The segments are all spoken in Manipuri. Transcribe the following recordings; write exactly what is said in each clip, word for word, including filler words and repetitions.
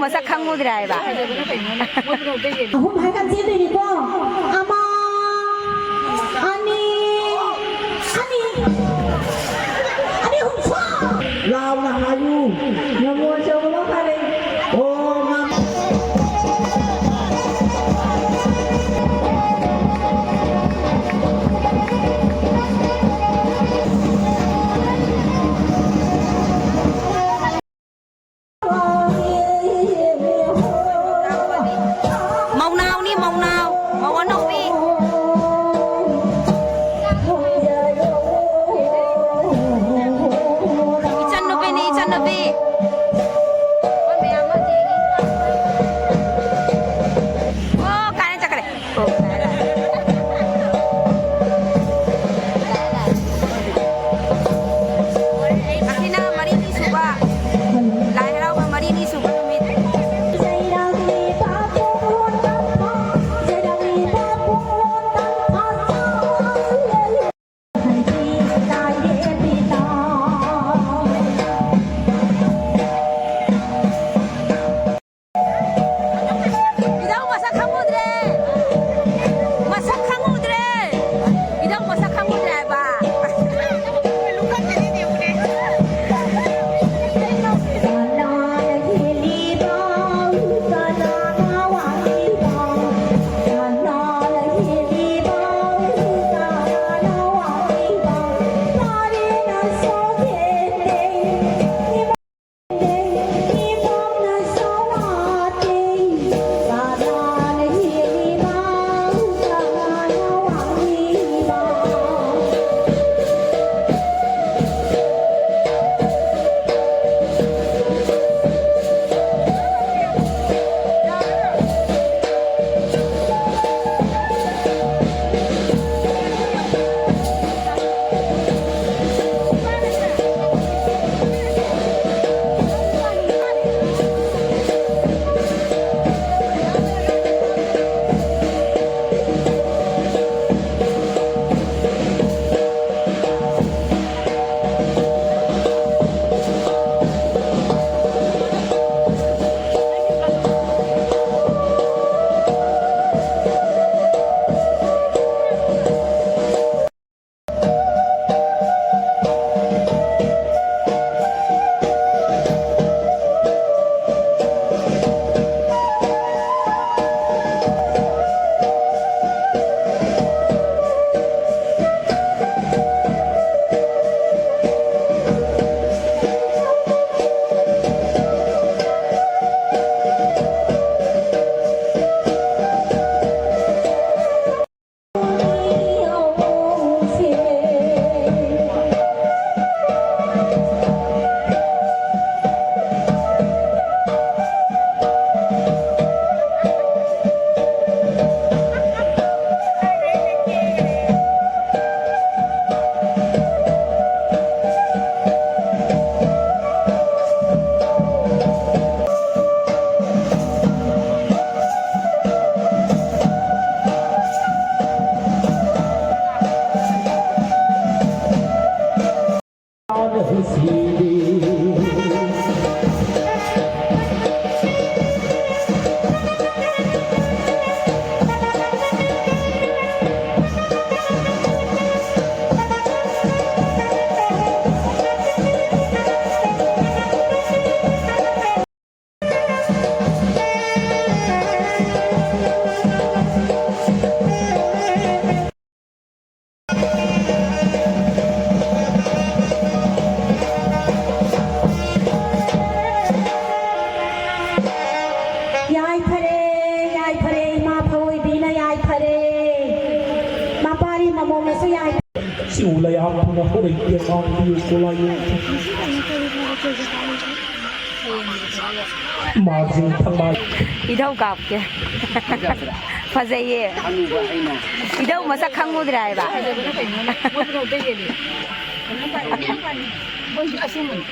ꯃꯁꯛ ꯈꯪꯉꯨꯗ꯭ꯔꯦ ꯍꯥꯏꯕ꯫ ꯑꯍꯨꯝ ꯍꯥꯏꯔꯀꯥꯟ ꯆꯦꯟꯗꯣꯏꯅꯤꯀꯣ꯫ ꯑꯃ, ꯑꯅꯤ, ꯑꯅꯤ, ꯑꯅꯤ, ꯑꯍꯨꯝ, ꯁ꯭ꯋꯥ! ꯂꯥꯎꯅ ꯍꯥꯏꯌꯨ꯫ ꯉꯥꯃꯨ ꯑꯆꯧꯕ ꯑꯃ ꯐꯥꯔꯦ꯫ ꯑꯣ, ꯉꯥꯃꯨ꯫ ꯃꯧꯅꯥꯎꯅꯤ, ꯃꯧꯅꯥꯎ, ꯃꯧ ꯑꯅꯧꯕꯤ꯫ ꯆꯤꯎ ꯂꯩꯌꯥꯝ ꯊꯨꯅ ꯍꯧꯔꯛꯏ ꯉꯥꯡꯕꯤꯌꯨ ꯀꯣꯂꯥꯏ꯫ ꯃꯥꯔꯖꯤꯡ ꯊꯪꯕ꯫ ꯏꯙꯧ ꯀꯥꯞꯀꯦ꯫ ꯐꯖꯕ꯭ꯔꯥ? ꯐꯖꯩꯌꯦ꯫ ꯈꯪꯉꯨꯕ ꯑꯩꯅ꯫ ꯏꯙꯧ ꯃꯁꯛ ꯈꯪꯉꯨꯗ꯭ꯔꯦ ꯍꯥꯏꯕ꯫ ꯐꯖꯕꯅ ꯀꯩꯅꯣ? ꯃꯣꯏꯕꯨ ꯂꯧꯗ ꯍꯦꯜꯂꯤ꯫ ꯃꯣꯏꯁꯨ ꯑꯁꯦꯡꯕꯅꯤ꯫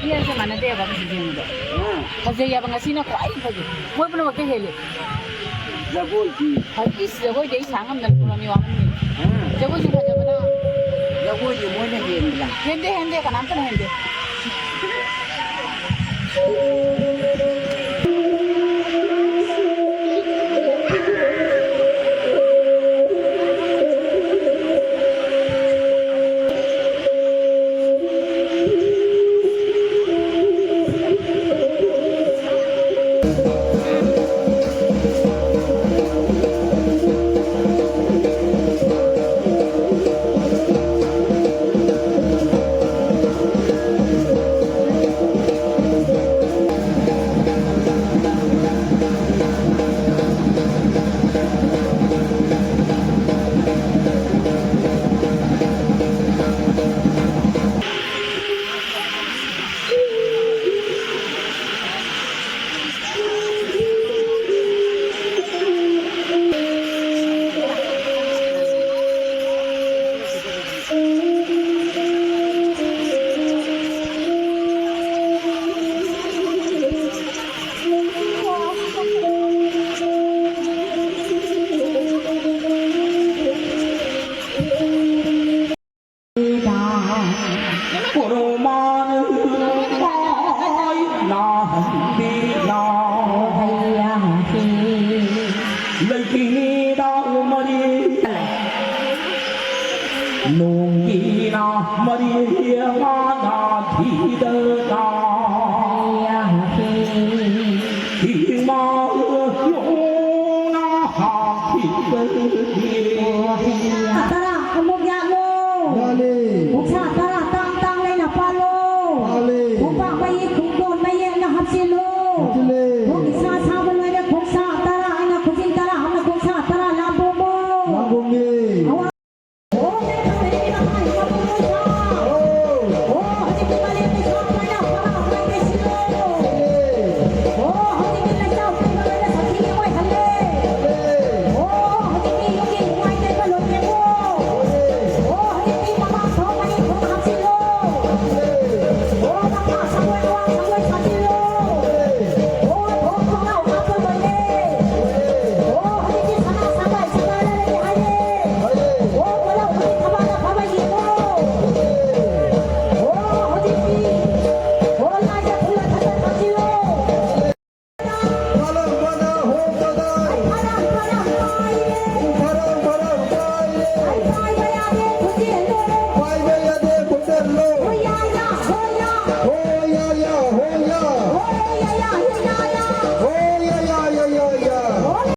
ꯃꯤ ꯑꯁꯦ ꯃꯥꯟꯅꯗꯦꯕ ꯐꯖꯕ꯫ ꯐꯖꯩ ꯍꯥꯏꯕ ꯉꯁꯤꯅ ꯈ꯭ꯋꯥꯏ ꯐꯖꯩ꯫ ꯃꯣꯏ ꯄꯨꯝꯅꯃꯛꯇ ꯍꯦꯜꯂꯤ꯫ ꯖꯒꯣꯏꯗꯤ? ꯍꯧꯖꯤꯛ ꯏꯁ ꯖꯒꯣꯏꯗꯤ ꯑꯩ ꯁꯥ ꯉꯝꯗꯅ ꯊꯣꯛꯂꯝꯃꯤ ꯋꯥꯃꯟꯗꯅ꯫ ꯎꯝ꯫ ꯖꯒꯣꯏꯁꯨ ꯐꯖꯕꯅ꯫ ꯖꯒꯣꯏꯗꯤ ꯃꯣꯏꯅ ꯍꯦꯟꯕ꯭ꯔꯥ? ꯍꯦꯟꯗꯦ, ꯍꯦꯟꯗꯦ, ꯀꯅꯥꯝꯇꯅ ꯍꯦꯟꯗꯦ꯫ ꯅꯣꯡꯒꯤꯅ ꯃꯔꯤ ꯃꯉꯥ ꯊꯤꯗꯅ꯫ ꯏꯃꯥ ꯌꯣꯡꯅ ꯍꯥꯞꯈꯤꯕꯒꯤ꯫ ꯇꯔꯥ ꯑꯃꯨꯛ ꯌꯥꯠꯂꯣ꯫ ꯌꯥꯠꯂꯦ꯫ ꯀꯨꯟꯊ꯭ꯔꯥ ꯇꯔꯥ ꯇꯥꯡ ꯇꯥꯡ ꯂꯩꯅ ꯄꯥꯜꯂꯣ꯫ ꯄꯥꯜꯂꯦ꯫ ꯈꯣꯡꯄꯥꯛ ꯃꯌꯦꯛ ꯈꯣꯡꯗꯣꯟ ꯃꯌꯦꯛꯅ ꯍꯥꯞꯆꯤꯜꯂꯣ꯫ ꯍꯥꯞꯆꯤꯜꯂꯦ꯫ ꯈꯣꯡ ꯏꯁꯥ ꯁꯥꯕ ꯂꯣꯏꯔꯦ ꯈꯣꯡꯁꯥ ꯇꯔꯥ ꯑꯩꯅ ꯈꯨꯖꯤꯟ ꯇꯔꯥ ꯍꯥꯞꯅ ꯈꯣꯡꯁꯥ ꯇꯔꯥ ꯂꯥꯝꯕꯣꯝꯃꯣ꯫ ꯂꯥꯝꯕꯣꯝꯃꯦ꯫ ꯑꯋꯥ- Oh, yeah, yeah, yeah, yeah, yeah.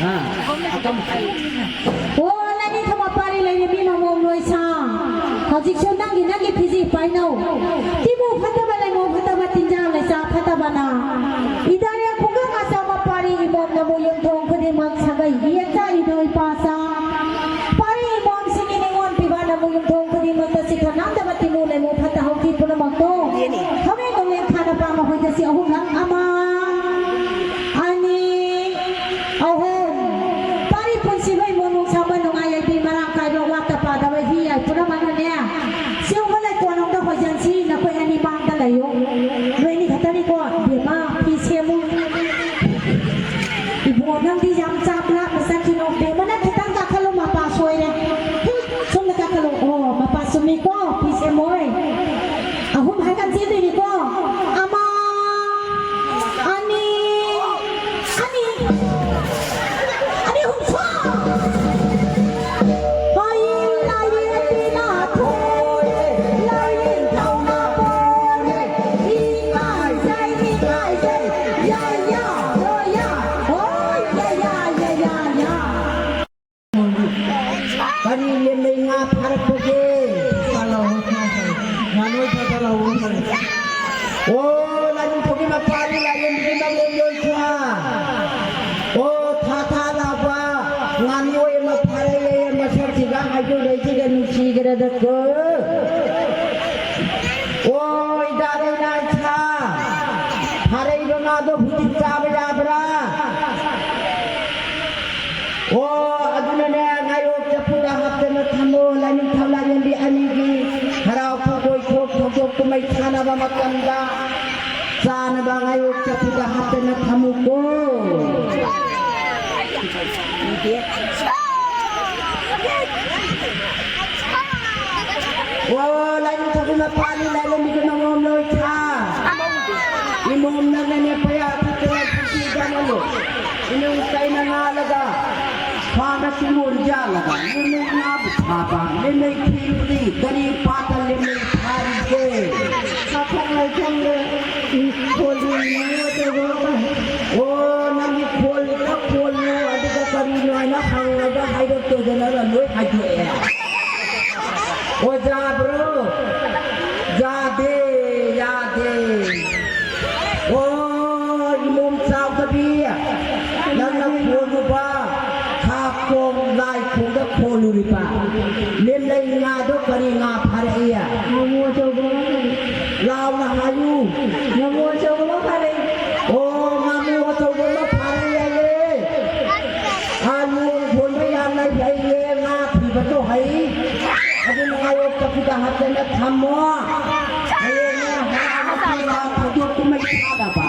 ꯑꯥ, ꯑꯀꯝ-, ꯑꯣ, ꯅꯪꯒꯤ ꯊꯕꯛ ꯄꯥꯔꯤ ꯂꯩꯔꯤꯕꯤ ꯃꯃꯣꯝ ꯂꯣꯏꯁꯥ꯫ ꯍꯧꯖꯤꯛꯁꯨ ꯅꯪꯒꯤ, ꯅꯪꯒꯤ ꯐꯤꯖꯤ ꯄꯥꯏꯅꯧ꯫ ꯇꯤꯃꯨ ꯐꯠꯇꯕ, ꯂꯩꯃꯨ ꯐꯠꯇꯕ, ꯇꯤꯟꯖꯥ ꯂꯩꯆꯥ ꯐꯠꯇꯕꯅ꯫ ꯏꯗꯥꯔꯦ ꯈꯨꯡꯒꯪ ꯑꯆꯧꯕ ꯄꯥꯔꯤ ꯏꯃꯣꯝꯅꯕꯨ ꯌꯨꯝꯊꯣꯡ ꯈꯨꯗꯤꯡꯃꯛ ꯁꯥꯒꯩ ꯏꯌꯦꯠ ꯆꯥꯔꯤꯕ ꯏꯄꯥꯆꯥ꯫ ꯄꯥꯔꯤ ꯏꯃꯣꯝꯁꯤꯡꯒꯤ ꯅꯤꯉꯣꯜ ꯄꯤꯕꯥꯅꯕꯨ ꯌꯨꯝꯊꯣꯡ ꯈꯨꯗꯤꯡꯃꯛꯇ ꯆꯤꯛꯈ ꯅꯥꯟꯗꯕ ꯇꯤꯃꯨ ꯂꯩꯃꯨ ꯐꯠꯇ ꯍꯥꯎꯊꯤ ꯄꯨꯝꯅꯃꯛꯇꯣ꯫ ꯍꯧꯔꯦꯟ ꯅꯣꯡꯂꯦꯟ ꯈꯥꯅ ꯄꯥ ꯃꯈꯣꯏꯗ ꯁꯤ ꯑꯍꯨꯝꯂꯛ ꯑꯃ, ꯑꯅꯤ, ꯑꯍꯨꯝ꯫ ꯄꯥꯔꯤ ꯄꯨꯟꯁꯤꯕ ꯏꯃꯣꯝ ꯅꯨꯡꯁꯥꯕ ꯅꯨꯡꯉꯥꯏ ꯌꯥꯏꯕꯤ ꯃꯔꯥꯡ ꯀꯥꯏꯕ ꯋꯥꯠꯇ ꯄꯥꯗꯕ ꯍꯤ ꯌꯥꯏ ꯄꯨꯝꯅꯃꯛꯅꯅꯦ꯫ ꯁꯤꯒꯨꯝꯕ ꯂꯩꯀꯣꯜꯂꯣꯝꯗ ꯍꯣꯏꯖꯟꯁꯤ ꯅꯈꯣꯏ ꯑꯅꯤ ꯃꯥꯡꯗ ꯂꯩꯌꯨ꯫ ꯅꯣꯏ ꯑꯅꯤ ꯈꯛꯇꯅꯤꯀꯣ꯫ ꯕꯦꯝꯃ ꯐꯤ ꯁꯦꯝꯃꯨ꯫ ꯏꯕꯨꯡꯉꯣ ꯅꯪꯗꯤ ꯌꯥꯝ ꯆꯥꯛ ꯂꯥꯞꯅ ꯆꯠꯈꯤꯅꯣ꯫ ꯕꯦꯝꯃ ꯅꯪ ꯈꯤꯇꯪ ꯀꯥꯈꯠꯂꯨ ꯃꯄꯥ ꯁꯣꯏꯔꯦ꯫ ꯁꯣꯝꯗ ꯀꯥꯈꯠꯂꯨ꯫ ꯑꯣ ꯃꯄꯥ ꯆꯨꯝꯃꯤꯀꯣ ꯐꯤ ꯁꯦꯝꯃꯣꯏ꯫ ꯑꯍꯨꯝ ꯍꯥꯏꯀꯥꯟ ꯆꯦꯟꯗꯣꯏꯅꯤꯀꯣ꯫ ꯑꯃ, ꯑꯅꯤ, ꯑꯅꯤ꯫ ꯑꯅꯤ ꯑꯍꯨꯝ ꯁ꯭ꯋꯥ! ꯍꯣꯏ, ꯂꯥꯏꯔꯦꯝꯕꯤꯅ ꯊꯣꯏꯔꯦ, ꯂꯥꯏꯅꯤꯡꯊꯧꯅ ꯄꯣꯔꯦ, ꯏꯃꯥꯏ ꯖꯥꯏ, ꯏꯃꯥꯏ ꯖꯥꯏ, ꯌꯥ, ꯌꯥ, ꯍꯣ, ꯌꯥ, ꯍꯣ, ꯌꯥ, ꯌꯥ, ꯌꯥ, ꯌꯥ, ꯌꯥ꯫ ꯀꯔꯤ ꯂꯦꯝꯂꯩ ꯉꯥ ꯐꯥꯔꯛꯄꯒꯦ? ꯐꯥꯔꯛꯑꯣ, ꯐꯥꯔꯛꯑꯣ꯫ ꯉꯥꯂꯣꯏ ꯐꯥꯔꯛꯑꯣ, ꯐꯥꯔꯛꯑꯣ꯫ ꯑꯣ, ꯂꯥꯏꯅꯤꯡꯊꯧꯒꯤ ꯃꯄꯥꯅꯤ, ꯂꯥꯏꯔꯦꯝꯕꯤꯒꯤ ꯃꯉꯣꯝ ꯂꯣꯏꯁꯥ꯫ ꯑꯣ, ꯊꯥ ꯊꯥ ꯂꯥꯎꯕ ꯉꯥꯂꯣꯏ ꯑꯃ ꯐꯥꯔꯛꯑꯦ, ꯃꯁꯛꯁꯤꯒ ꯍꯥꯏꯗꯣꯔꯛꯏꯁꯤꯒ ꯅꯨꯡꯁꯤꯈ꯭ꯔꯗꯀꯣ꯫ ꯑꯣ, ꯏꯗꯥ ꯂꯩꯅꯥ ꯏꯁꯥ, ꯐꯥꯔꯛꯏꯕ ꯉꯥꯗꯣ ꯍꯧꯖꯤꯛ ꯆꯥꯕ ꯌꯥꯕ꯭ꯔꯥ? ꯑꯣ, ꯑꯗꯨꯅꯅꯦ, ꯉꯥꯌꯣꯛ ꯆꯐꯨꯗ ꯍꯥꯞꯇꯅ ꯊꯝꯃꯣ, ꯂꯥꯏꯅꯤꯡꯊꯧ ꯂꯥꯏꯔꯦꯝꯕꯤ ꯑꯅꯤꯒꯤ ꯍꯔꯥꯎ ꯀꯨꯝꯍꯩ ꯊꯣꯛ ꯊꯧꯗꯣꯛ ꯀꯨꯝꯍꯩ ꯁꯥꯟꯅꯕ ꯃꯇꯝꯗ ꯆꯥꯅꯕ ꯉꯥꯌꯣꯛ ꯆꯐꯨꯗ ꯍꯥꯞꯇꯅ ꯊꯝꯃꯨꯀꯣ꯫ ꯑꯣ, ꯂꯥꯏꯅꯤꯡꯊꯧꯒꯤ ꯃꯄꯥꯅꯤ, ꯂꯥꯏꯔꯦꯝꯕꯤꯒꯤ ꯃꯉꯣꯝ ꯂꯣꯏꯁꯥ꯫ ꯏꯃꯣꯝꯅꯅꯦ ꯄꯌꯥ ꯊꯛꯇꯅ ꯄꯨꯟꯁꯤ ꯀꯩꯅꯣ꯫ ꯏꯅꯨꯡ ꯀꯩꯅ ꯉꯥꯜꯂꯒ, ꯈ꯭ꯋꯥꯡꯗ ꯀꯤꯡꯉꯣꯟ ꯌꯥꯜꯂꯒ, ꯂꯦꯝꯅꯩ ꯉꯥꯕꯨ ꯐꯥꯕ, ꯂꯦꯝꯅꯩ ꯊꯤꯕꯗꯤ ꯀꯔꯤ ꯄꯥꯠꯇ ꯂꯦꯝꯅꯩ ꯐꯥꯔꯤꯒꯦ? ꯆꯥꯐꯝ ꯂꯩꯐꯝꯗ ꯈꯣꯜꯂꯤ ꯉꯥ ꯇꯧꯔꯒ꯫ ꯑꯣ, ꯅꯪꯒꯤ ꯈꯣꯜꯂꯤꯗ ꯈꯣꯜꯂꯨ, ꯑꯗꯨ ꯅꯣꯏꯅ ꯍꯪꯉꯒ ꯍꯥꯏꯔꯛꯇꯗꯅ ꯂꯣꯏ ꯍꯥꯏꯗꯣꯛꯑꯦ꯫ ꯑꯣꯖꯥꯕ꯭ꯔꯣ? ꯌꯥꯗꯦ, ꯌꯥꯗꯦ꯫ ꯑꯣ, ꯏꯃꯣꯝ ꯆꯥꯎꯗꯕꯤ, ꯅꯪꯅ ꯈꯣꯜꯂꯨꯕ ꯈꯥ ꯈꯣꯡ ꯂꯥꯏ ꯈꯣꯡꯗ ꯈꯣꯜꯂꯨꯔꯤꯕ ꯂꯦꯝꯂꯩ ꯉꯥꯗꯣ ꯀꯔꯤ ꯉꯥ ꯐꯥꯔꯛꯏ? ꯉꯥꯃꯨ ꯑꯆꯧꯕ ꯑꯃ ꯐꯥꯔꯛꯏ꯫ ꯂꯥꯎꯅ ꯍꯥꯏꯌꯨ꯫ ꯉꯥꯃꯨ ꯑꯆꯧꯕ ꯑꯃ ꯐꯥꯔꯛꯏ꯫ ꯑꯣ, ꯉꯥꯃꯨ ꯑꯆꯧꯕ ꯑꯃ ꯐꯥꯔꯛꯏ ꯍꯥꯏꯌꯦ꯫ ꯑꯥ, ꯂꯣꯡ ꯈꯣꯟꯕ ꯌꯥꯝꯅ ꯍꯩꯌꯦ, ꯉꯥ ꯊꯤꯕꯁꯨ ꯍꯩ꯫ ꯑꯗꯨꯅ ꯉꯥꯌꯣꯛꯄꯁꯤꯗ ꯍꯥꯞꯇꯅ ꯊꯝꯃꯣ꯫ ꯍꯌꯦꯡꯅꯦ ꯍꯔꯥꯎꯕꯒꯤ ꯉꯥ ꯐꯥꯗꯣꯛꯇꯨꯅ ꯆꯥꯅꯕ꯫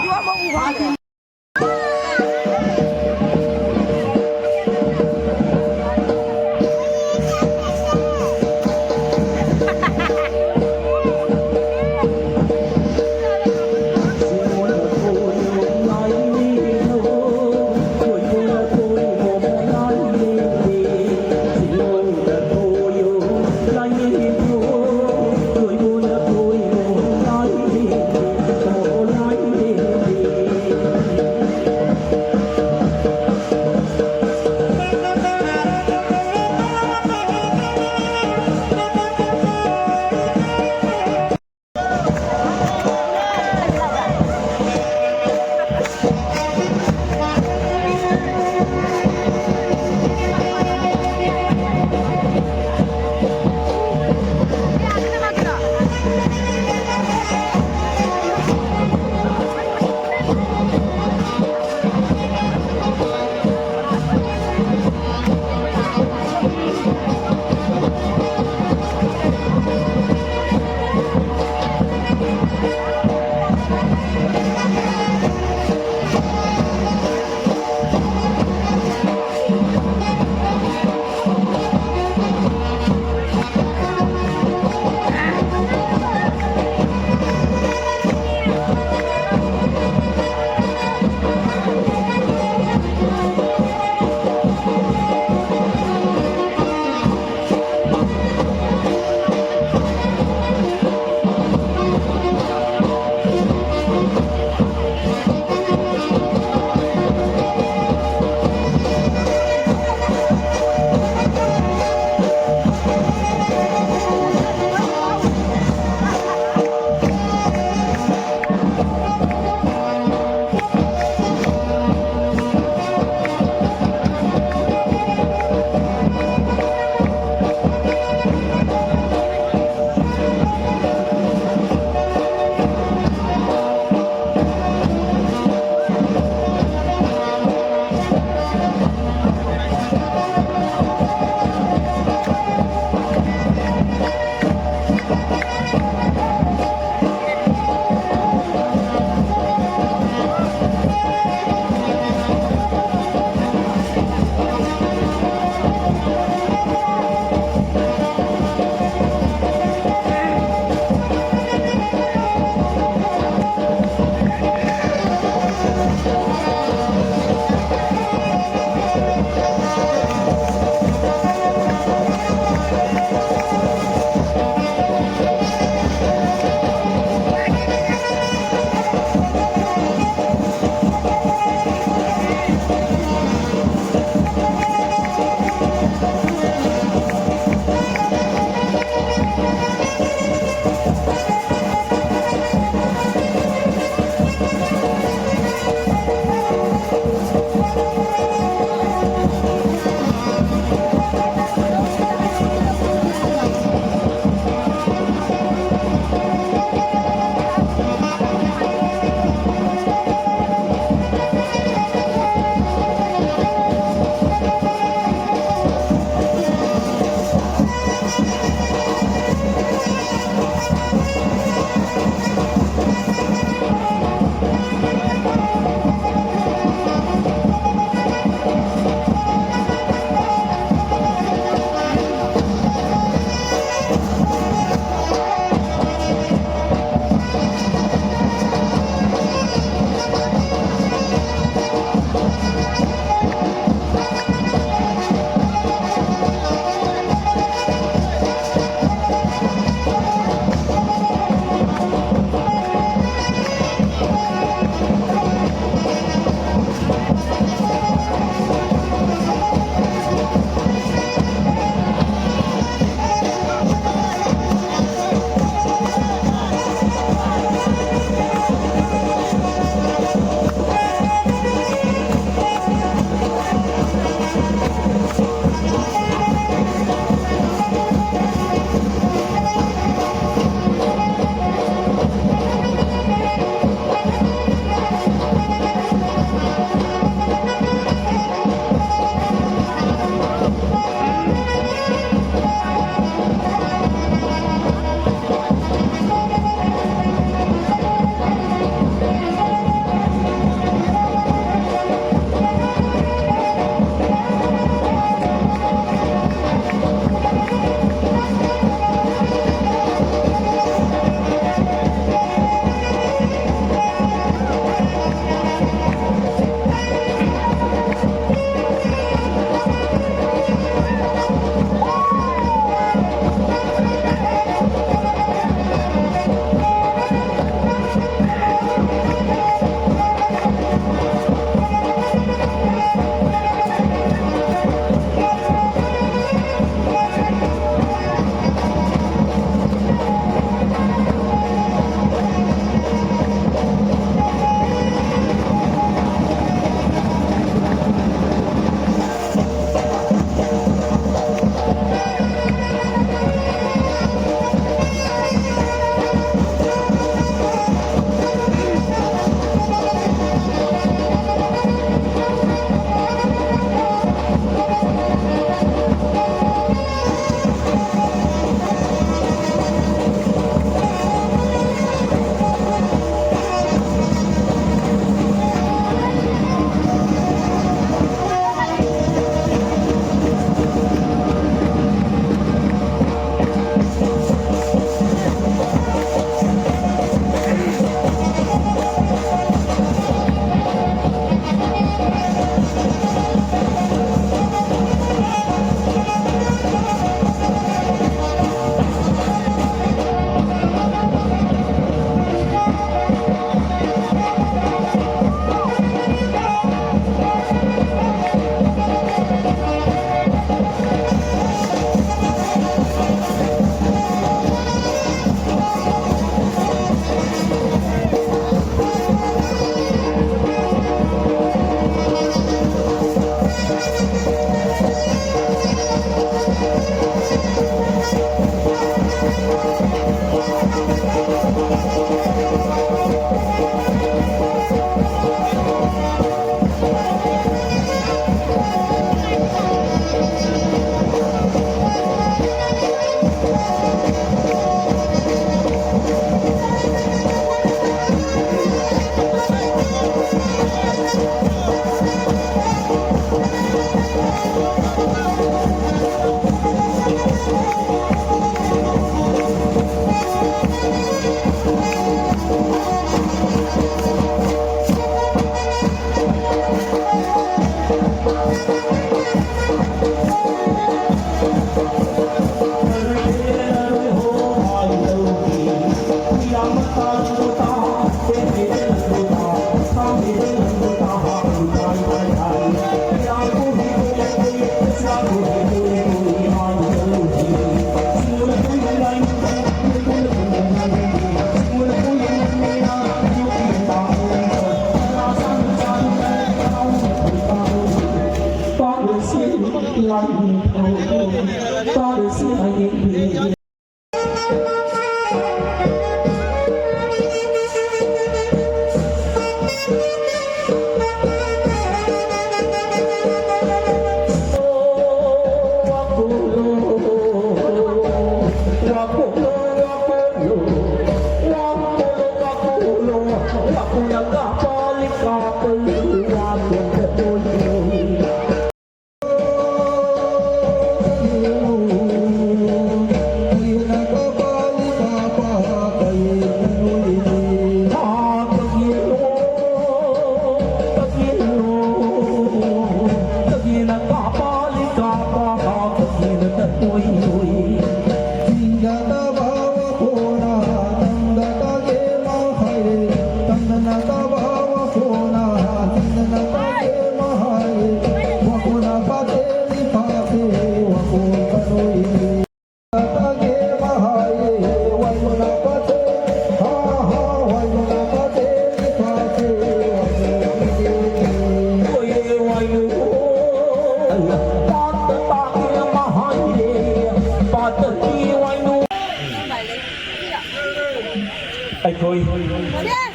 ꯑꯩꯈꯣꯏ,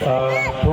ꯑ,